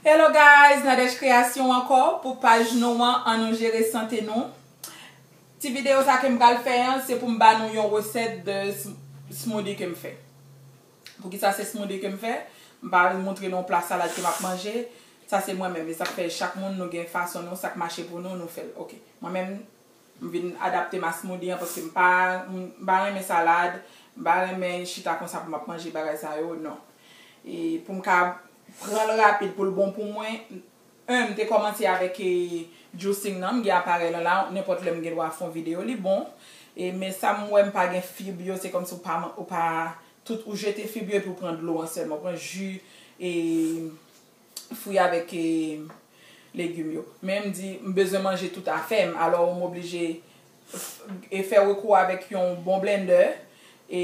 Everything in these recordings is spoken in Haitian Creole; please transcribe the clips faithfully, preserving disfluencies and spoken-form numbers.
Hello guys, Nadège Création ankò. Pou paj nou an, ann nou jere sante nou. Ti videyo sa ke m pral fè an, se pou m ba nou yon resèt de sm- smoothie ke m fè. Poukisa se smoothie ke m fè? M pa montre nou pla salad ke m ap manje. Sa se mwen menm. E sa k fè chak moun nou gen fason nou, sa k mache pou nou, nou fè l. Ok. Mwen menm, m vin adapte m a smoothie an paske m pa, m pa renmen salad, m pa renmen chita konsa pou m ap manje bagay sa yo, non. E pou m ka pran l rapid pou l bon pou mwen, en, m te kòmanse avèk e, juicing nan, m gen aparèy lan la, nenpòt lè m gen dwa fè yon videyo, li bon. E, men sa m wè m pa gen fib yo, se kòmsi ou pa, ou pa, tout, ou jete fib yo epi ou pran dlo an sèlman, ou pran ji e, fwi avèk e, legim yo. Men m di, m bezwen manje tout afè m, alò m oblije f- e fè rekou avèk yon bon blender. E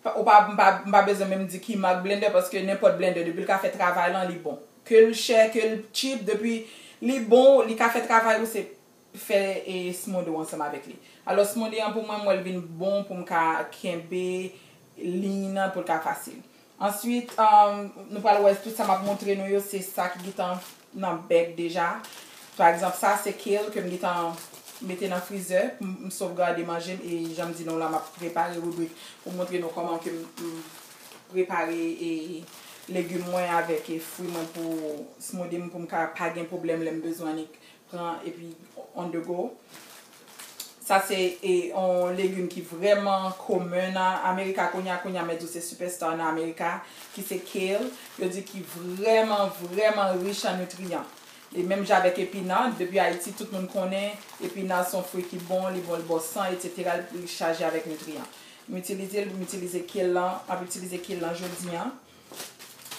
pa- ou pa, m pa, m pa bezwen menm di ki mak blender, paske nenpòt blender, depi l ka fè travay lan, li bon. Ke l chè, ke l cheap, depi li bon, li ka fè travay ou, se fè e, smoothie w ansanm avèk li. Alò, smoothie an pou mwen, m wè l vin bon pou m ka kenbe liy nan pou l ka fasil. Answit, um, nou pral wè tout sa m ap montre nou yo, se sa ki gentan nan bèg deja. Pa egzanp, sa se kale ke m gentan mete nan frizè pou m sovgade manje m. E jan m di nou la, m ap prepare ribrik pou montre nou kòman ke m, m prepare e legim mwen avèk e fwi mwen pou smoothie m, pou m ka pa gen pwoblèm lè m bezwen annik pran epi on the go. Sa se e, yon legim ki vrèman komen nan Amerika kounye a, kounye a, mèt di w se superstar nan Amerika, ki se kale. Yo di ki vrèman, vrèman rich an nitriyan. E menm jan avèk epina, depi Ayiti, tout moun konnen epina se yon fwi ki bon, li bon, li ba w san, etsetera, li chaje avèk nitriyan. M itilize l, m itilize kale lan, m ap itilize kale lan jodi an.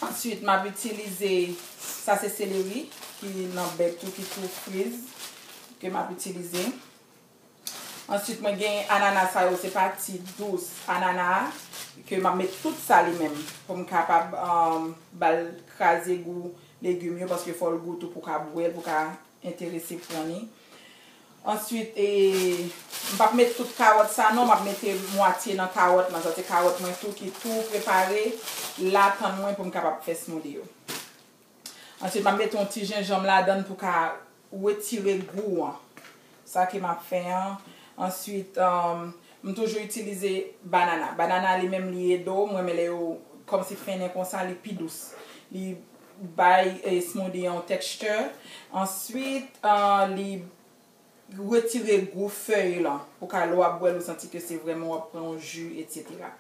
Answit, m ap itilize, sa se seleri ki nan bèg tou, ki tou friz, ke m ap itilize. Answit, mwen gen anana sa yo, se pati dous anana a, ke m ap met tout sa li menm, pou m kapab um, ba l kraze gou legim yo, paske fò l gou tou pou ka bwè l, pou ka enterese pran li. Answit, e, m p ap met tout kawòt sa non, m ap mete mwatye nan kawòt lan. Sa se kawòt mwen tou ki tou prepare la, tann mwen pou m kapab fè smoothie yo. Answit, m ap mete yon ti jenjanm ladan l pou ka retire gou an. Sa ke m ap fè an. Answit, um, m toujou itilize banana. Banana li menm li ede w. Mwen renmen lè yo kòmsi fennen konsa, li pi dous. Li bay e, smoothie an yon texture. Answit, uh, li retire gou fèy lan. Pou ka lè w ap bwè l, ou santi ke se vrèman w ap pran yon ji, etsetera.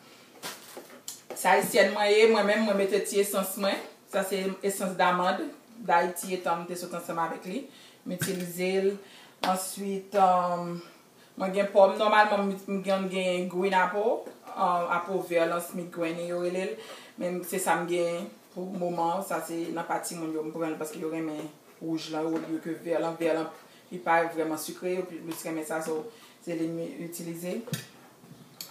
Se ayisyèn mwen ye, mwen menm, mwen mete ti esans mwen. Sa se esans damand Dayiti, etan m te sot ansanm avèk li. M itilize l. Answit, um, mwen gen pòm. Nòmalman, m, m gen, gen green apple, um, apple vert lan, Smith Granny yo rele l. Men se sa m gen pou moman. Sa se nan pa timoun yo m pran l paske yo renmen wouj lan, olye ke vè lan. Vè lan, li pa vrèman sikre, yo plis renmen sa, so, se li m itilize.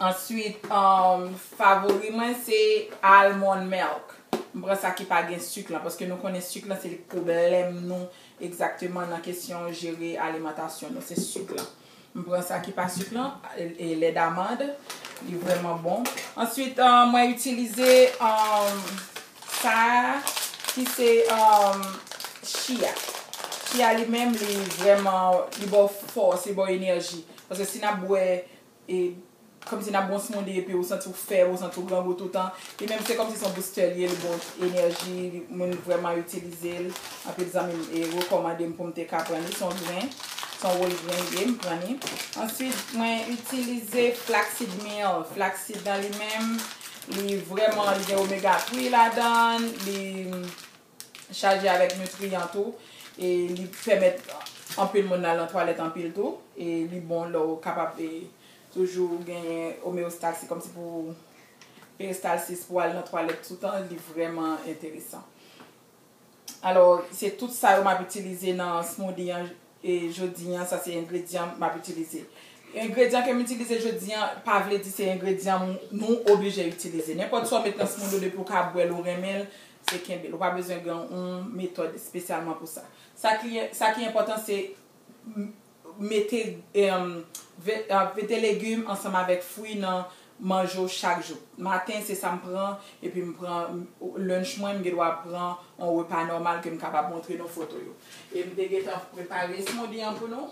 Answit, um, favori mwen, se almond milk. M pran sa ki pa gen sik lan, paske nou konnen sik lan, se pwoblèm nou egzakteman nan kesyon jere alimantasyon nou, se sik lan. M pran sa ki pa sik lan, e, e lè damand, li vrèman bon. Answit, uh, mwen itilize, um, sa ki se, um, chia. Chia li menm, li vrèman, li ba w fòs, li ba w enèji. Paske si n ap bwè, e, kòmsi n ap bwè yon smoothie epi ou santi w fèb, ou santi w grangou toutan, li menm se kòmsi se yon booster li ye, li ba w enèji, li, moun vrèman itilize l. Anpil zanmi m, e, rekòmande m pou m te ka pran li. Se yon gren, se yon whole grain li ye, m pran li. Answit, mwen itilize flaxseed meal. Flaxseed lan li menm, li vrèman, li gen omega three ladan l, li chaje avèk nitriyan tou. E li pèmèt anpil moun al nan twalèt anpil tou. E li bon lè w kapab, e, toujou genyen homeostasis, kòmsi pou peristalsis pou al nan twalèt toutan, li vrèman enteresan. Alò, se tout sa yo m ap itilize nan smoothie an, e jodi an, sa se engredyan m ap itilize. Engredyan ke m itilize jodi an, pa vle di se engredyan m- nou oblije itilize. Nenpòt sa w met nan smoothie w, depi w ka bwè l, ou renmen l, se kenbe l. Ou pa bezwen gen yon metòd espesyalman pou sa. Sa ki, sa ki enpòtan, se m- mete, em, ve- a, mete legim ansanm avèk fwi nan manje w chak jou. Maten, se sa m pran, epi m pran lunch mwen, m gen dwa pran yon repa nòmal ke m kapab montre nou foto yo. E m te gentan prepare smoothie an pou nou.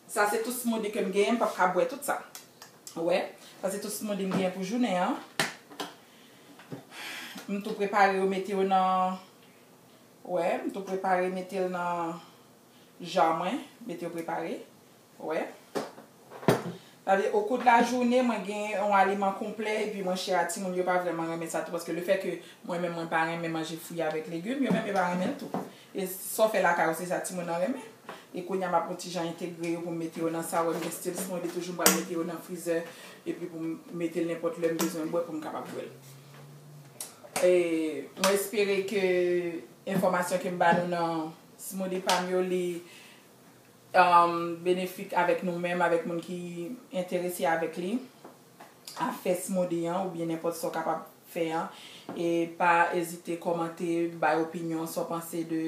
Sa se tout smoothie ke m genyen, m p ap ka bwè tout sa. Ou wè, sa se tout smoothie m genyen pou jounen an. M tou prepare yo, mete yo nan, ou wè, m tou prepare mete l nan ja mwen, mete yo prepare. Ou wè. Sa vle, okou de la jounen, mwen gen yon aliman konplè, epi mwen chè a timoun yo pa vrèman renmen sa tou, paske le fè ke mwen menm mwen pa renmen manje fwi avèk legim, yo menm yo pa renmen l tou. E sa w fè lakay ou, se sa timoun nan renmen. E kounye a m ap yon ti jan entegre yo pou m mete yo nan sa, ou wè m gen still smoothie toujou, m pral mete yo nan frizè, epi pou m mete l nenpòt lè m bezwen bwè pou m kapab bwè l. E mwen espere ke enfòmasyon ke m ba nou nan smoothie pa m yo, li um, benefik avèk nou menm, avèk moun ki enterese avèk li, a fè smoothie an oubyen nenpòt sa w kapab fè an. E pa ezite kòmante, bay opinyon, sa w panse de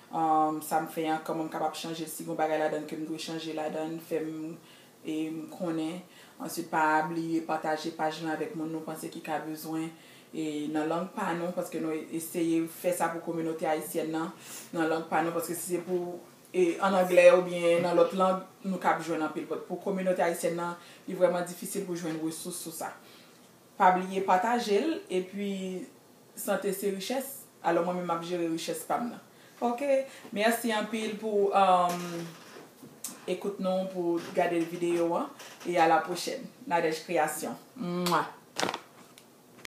um, sa m fè an, kòman m kapab chanje, si gon bagay ladan ke m dwe chanje ladan, fè m e m konnen. Answit, pa bliye pataje paj lan avèk moun nou panse ki ka bezwen. E nan lang pa nou, paske nou eseye fè sa pou kominote ayisyèn nan, nan lang pa nou, paske si se pou e, an anglè oubyen nan lòt lang, nou kab jwenn anpil. But pou kominote ayisyèn nan, li vrèman difisil pou jwenn resous sou sa. Pa bliye pataje l, epi sante se richès. Alò mwen menm m ap jere richès pa m nan. Ok, mèsi anpil pou um, ekout nou, pou gade videyo an, e a la pwochèn. Nadège Création. Mwa!